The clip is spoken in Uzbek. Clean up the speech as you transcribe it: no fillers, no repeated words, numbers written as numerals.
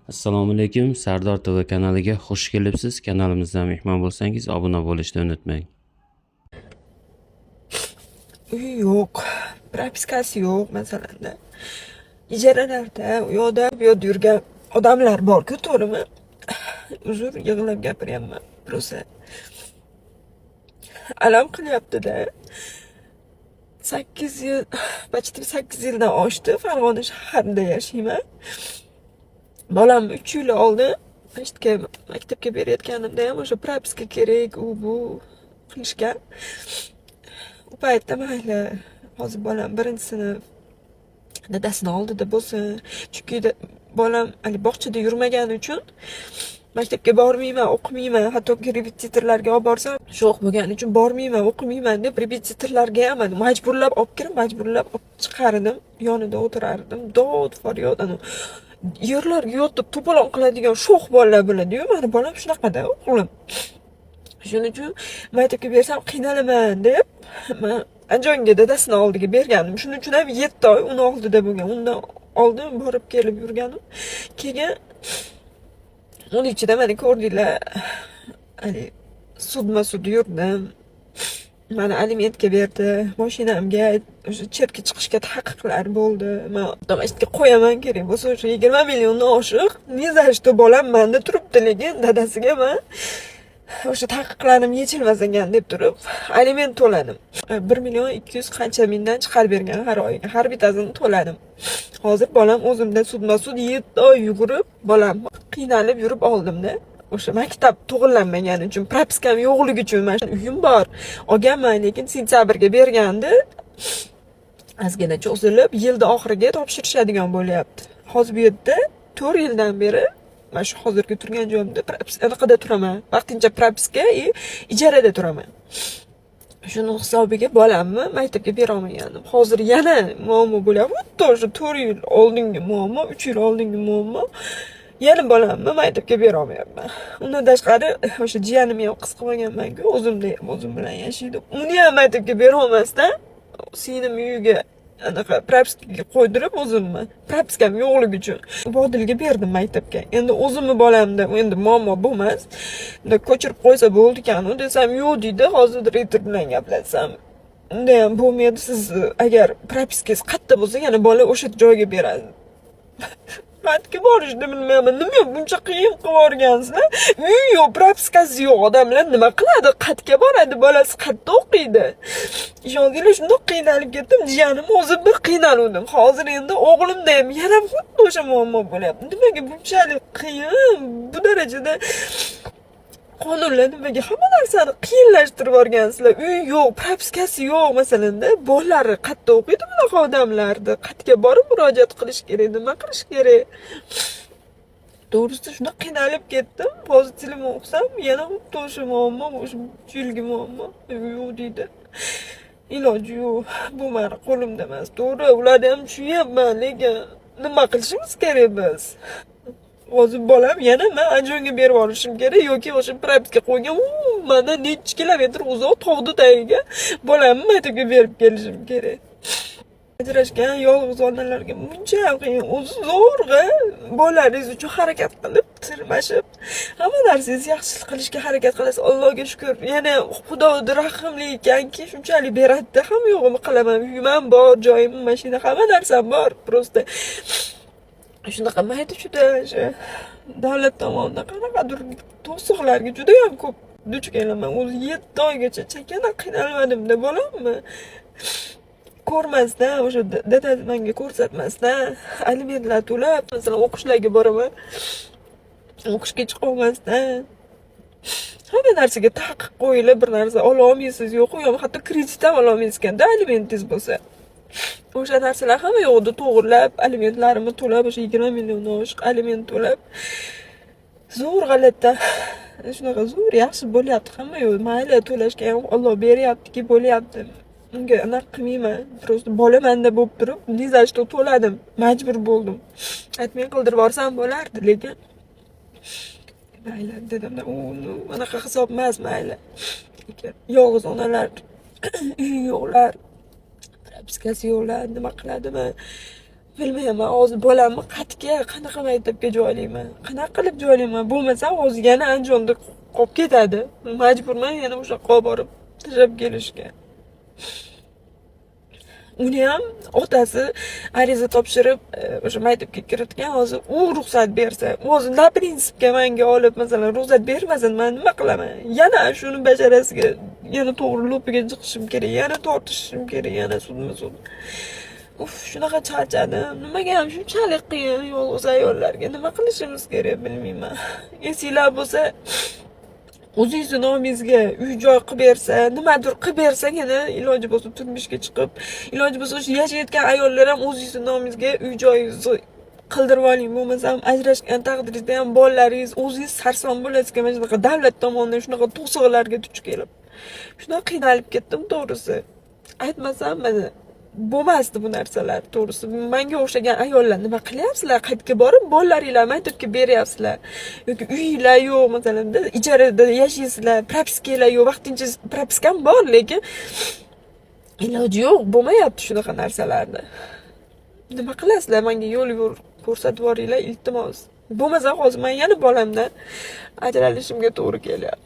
Assalomu alaykum, Sardor TV kanaliga xush kelibsiz. Kanalimizda mehmon bo'lsangiz, obuna bo'lishni unutmang. Uyi yo'q, propiskasi yo'q masalanda. Ijaralarda u yoqda bu yoqda yurgan odamlar bor-ku, to'g'rimi? Uzr, yig'lab gapiryapman. Просто alam qilyapti-da. 8 yil, почти 8 yildan oshdi, Farg'ona shahrida yashayman. Bolam 3 yil oldin masjidga, maktabga berayotganimda ham o'sha propiska kerak, u bu qilishgan. U paytda mayli, hozir bolam birinchi sinf, dadasini oldida bo'lsin. Chunki bolam hali bog'chada yurmagani uchun maktabga bormayman, o'qimayman, hattoki repetitorlarga olib borsam, sho'x bo'lgani uchun bormayman, o'qimayman deb repetitorlarga ham majburlab olib kirib, majburlab olib chiqardim, yonida o'tirardim. Dod faryod, anavi yerlarga yotib to'polon qiladigan sho'x bolalar bo'ladiyu, mani bolam shunaqada, o'g'lim. Shuning uchun maktabga bersam qiynalaman deb man Andijonga dadasini oldiga bergandim. Shuning uchun ham 7 oy uni oldida bo'lgan. Undan oldin borib kelib yurganim. Keyin uni ichida mana ko'rdinglar, haligi sudma sud yurdim. Mani alimentga berdi, mashinamga o'sha chetga chiqishga taqiqlar bo'ldi. Man masjidga qo'yaman, kerak bo'lsa o'sha 20 milliondan oshiq ни за что bolam manda turibdi, lekin dadasiga man o'sha taqiqlarim yechilmas ekan deb turib aliment to'ladim. 1 million 200 qancha mingdan chiqarib bergan har oyiga, har bittasini to'ladim. Hozir bolam o'zimda, sudma sud 7 oy yugurib, bolam qiynalib yurib oldimda. O'sha maktab to'g'irlanmagani uchun, propiskam yo'qligi uchun. Mana shu uyim bor, olganman, lekin sentyabrga bergandi, ozgina cho'zilib, yilni oxiriga topshirishadigan bo'lyapti. Hozir bu yerda 4 yildan beri mana shu hozirgi turgan joyimda anaqada turaman, vaqtincha propiska и ijarada turaman. Shuni hisobiga bolamni maktabga berolmagandim. Hozir yana muammo bo'lyapti, xuddi o'sha 4 yil oldingi muammo, 3 yil oldingi muammo. Yana bolamni maktabga berolmayapman. Undan tashqari o'sha jiyanimni ham qiz qilib olganmanku, o'zimda ham, o'zim bilan yashaydi. Uni ham maktabga berolmasdan singlim uyiga anaqa propiskaga qo'ydirib, o'zimni propiskam yo'qligi uchun Vodilga berdim maktabga. Endi o'zimni bolamda endi muammo bo'lmas, unda ko'chirib qo'ysa bo'ldi ekanu desam, yo'q deydi. Hozir direktor bilan gaplashsam, unda ham bo'lmaydi, siz agar propiskangiz qayerda bo'lsa, yana bola o'sha joyga beradi. Qayerga borishni bilmayman. Nima buncha qiyin qilib yuborgansizlar? Uyi yo'q, propiskasi yo'q odamlar nima qiladi, qayerga boradi, bolasi qayerda o'qiydi? Ishonglar, shundoq qiynalib ketdim. Jiyanim o'zi bir qiynaluvdim. Hozir endi o'g'limda ham yana xuddi o'sha muammo bo'lyapti. Nimaga bunchalik qiyin, bu darajada qonunlar? Nimaga hamma narsani qiyinlashtirib yuborgansizlar? Uy yo'q, propiskasi yo'q masalanda, bolalari qayerda o'qiydi bunaqa odamlarni? Qayerga borib murojaat qilish kerak, nima qilish kerak? To'g'risi, shunaqa qiynalib ketdim. Hozir telefon qilsam, yana xuddi o'sha muammo, o'sha 3 yilgi muammo. Yo'q deydi, iloji yo'q, bu mani qo'limda emas. To'g'ri, ularni ham tushunyapman, lekin nima qilishimiz kerak biz? Hozir bolam yana man Andijonga berib yuborishim kerak yoki o'sha propiska qo'ygan u mandan nechi kilometr uzoq tog'ni tagiga bolamni maktabga berib kelishim kerak. Ajrashgan yolg'iz onalarga muncha ham qiyin. O'zi zo'rg'a bolalaringiz uchun harakat qilib, tirmashib, hamma narsangizni yaxshi qilishga harakat qilasiz. Allohga shukur, yana Xudoni rahmli ekanki, shunchalik beradida. Hamma yo'g'imni qilaman, uyim ham bor, joyim, mashina, hamma narsam bor. Просто shunaqa mayda chuyda o'sha davlat tomonidan qanaqadir to'siqlarga judayam ko'p duch kelaman. O'zi 7 oygacha chakana qiynalmadimda bolamni ko'rmasdan, o'sha dadasi menga ko'rsatmasdan alimentlar to'lab, masalan, o'qishlarga boraman, o'qishga chiqolmasdan, hamma narsaga taqiq qo'yilib, bir narsa ololmaysiz, yo'q u yoq, hatto kredit ham ololmaysiz ekanda alimentingiz bo'lsa. O'sha narsalar hamma yo'g'ida to'g'irlab, alimentlarimni to'lab, o'sha 20 milliondan oshiq aliment to'lab, zo'r g'alati, shunaqa zo'r yaxshi bo'lyapti hamma yo'q. Mayli, to'lashga ham Olloh beryaptiki, bo'lyapti, unga anaqa qilmayman. Просто bola manda bo'lib turib, ни за что to'ladim, majbur bo'ldim. Aytmay qildirib yuborsam bo'lardi, lekin mayli dedimda, u anaqa hisob emas, mayli. Lekin yolg'iz onalar, uyi yo'qlar, propiskasi yo'qlar nima qiladimi? Bilmayman, hozir bolamni qayerga, qanaqa maktabga joylayman, qanaqa qilib joylayman? Bo'lmasa hozir yana Andijonda qolib ketadi. Majburman yana o'sha yoqqa olib borib tashlab kelishga. Uni ham otasi ariza topshirib, o'sha maktabga kiritgan. Hozir u ruxsat bersa, hozir на принцип ga manga olib, masalan, ruxsat bermasa, man nima qilaman? Yana shuni basharasiga, yana to'g'ri lo'piga chiqishim kerak, yana tortishishim kerak, yana sudma sud. Uf, shunaqa charchadim. Nimaga ham shunchalik qiyin yolg'iz ayollarga? Nima qilishimiz kerak, bilmayman. Esinglar bo'lsa, o'zingizni nomingizga uy joy qilib bersa, nimadir qilib bersagina, iloji bo'lsa turmushga chiqib, iloji bo'lsa o'sha yashayotgan ayollar ham o'zingizni nomingizga uy joyingizni qildirib oling. Bo'lmasam ajrashgan taqdiringizda ham bolalaringiz, o'zingiz sarson bo'lasiz mana shunaqa davlat tomonidan shunaqa to'siqlarga duch kelib. Shunaqa qiynalib ketdim, to'g'risi. Aytmasam, mana bo'lmasdi bu narsalar, to'g'risi. Manga o'xshagan ayollar nima qilyapsizlar? Qayerga borib bolalaringlarni maktabga beryapsizlar? Yoki uyinglar yo'q, masalan, ijarada yashaysizlar, propiskalar yo'q, vaqtincha propiskam bor, lekin iloji yo'q, bo'lmayapti shunaqa narsalarni. Nima qilasizlar? Menga yo'l yo'l ko'rsatib yuboringlar, iltimos. Bo'lmasa hozir man yana bolamdan ajralishimga to'g'ri kelyapti.